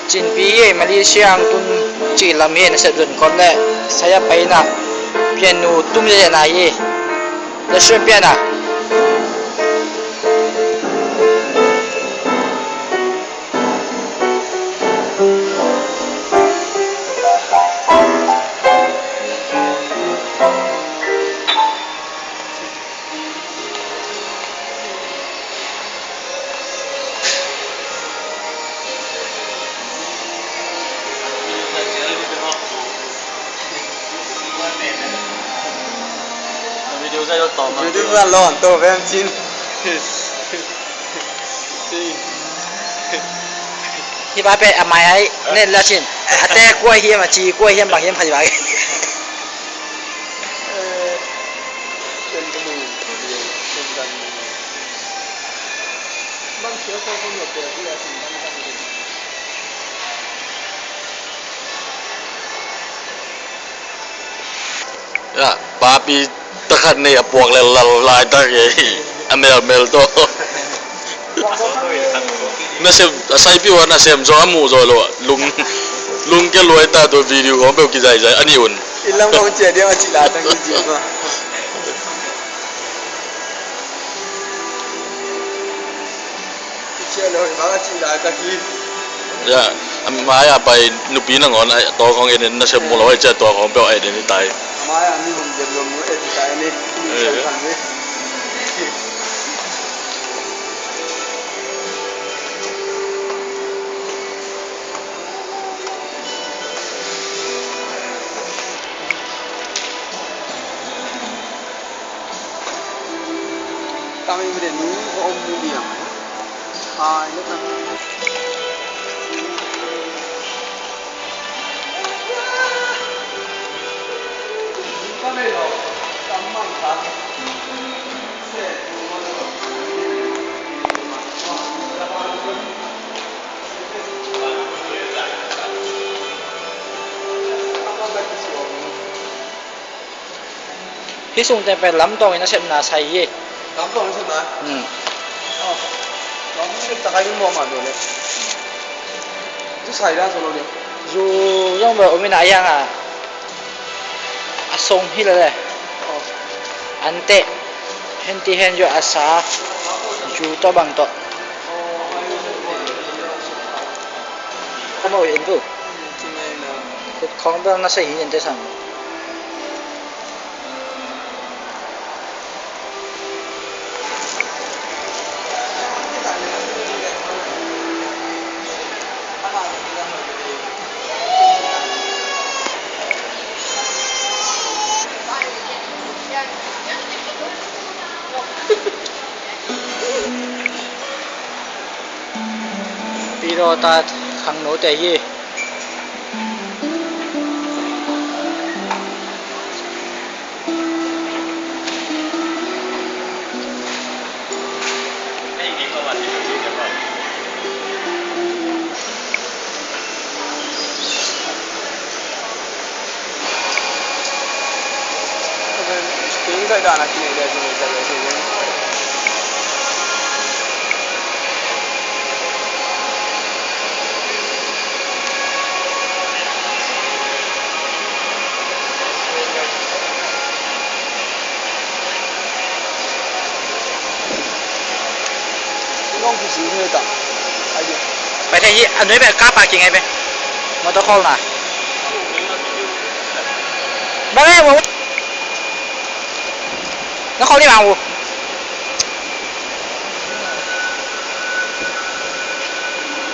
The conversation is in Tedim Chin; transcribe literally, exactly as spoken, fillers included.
Cinpi hi, Malaysia ang tun ci lam hi, nasep zon khawm le saya paina pianu tum le na hi. Restaurant piana. Video zai lo tawm. Video zai lo tawm, vem cin. Hi ba pe a mai ai nen la cin. A te kua hiam a ci, kua hiam bang hiam pha hi ba. Ya, papi takhat nei a puak le lal laitak hi. A melmel tawh. Nasem, a saipi uh a nasem zaw a muh zaw lo ah. Lung, lung ke luai ta tua video khawng peuh kizaizai a ni un. I lam khawng cia diam a cih laitak hi ci ma. Ya, a mai a pai nupi nangawn a tawkhawng en in nasem mu lo a, i cia tawkhawng peuh a en in i tai. A mai a mi hum diam lo mu en i tai ni. Eh. Tang i mede nu ko om mu diam. Hai, lo tang. Hih sung teng pen lamtawng in a sepna sai hi. Lamtawng in a sepna? Hmm. Oh. Lamtawng in a sepna kai in muam a dua le. Zu sai dan so lo le. Zu zong bel om in a yang a. A song hi le le. Oh. Ante. Hen ti hen yo a sa. Zu to bang to. Oh. Kama ui en tu. Khut khawng bel na sai hi en te sang. Piro ta khangno te hi. Pai thei hi, a nui pen car parking ai pen. Motor khawl na. Bang e, na khawl ni bang u.